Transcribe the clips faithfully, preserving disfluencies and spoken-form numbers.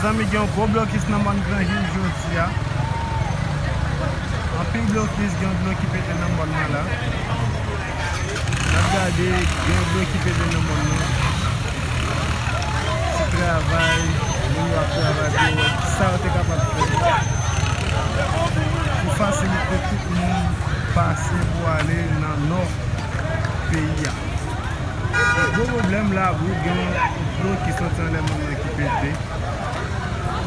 Zanmi, gen yon gwo blokis nan mòn Granjil jodi a. Anpil blokis, gen yon dlo ki pete nan mòn nan la. N ap gade, gen yon dlo ki pete nan mòn nan. Ti travay, moun yo ap travay pou yo wè sa yo te kapab fè pou fasilite tout moun pase pou ale nan nò peyi a. Gwo pwoblèm la, wi, gen yon dlo ki soti anlè mòn nan ki pete.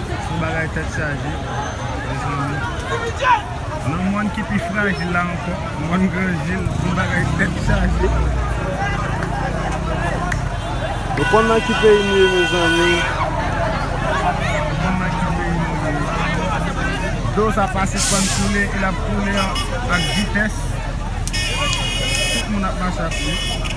Se yon bagay tèt chaje, mezanmi. Nan mòn ki pi frajil la ankò, mòn Granjil, se yon bagay tèt chaje. Nou konn nan ki peyi nou ye, mezanmi. Nou konn nan ki peyi nou ye. Dlo sa pa sispann koule, e l ap koule ak vitès. Tout moun ap mache a pye.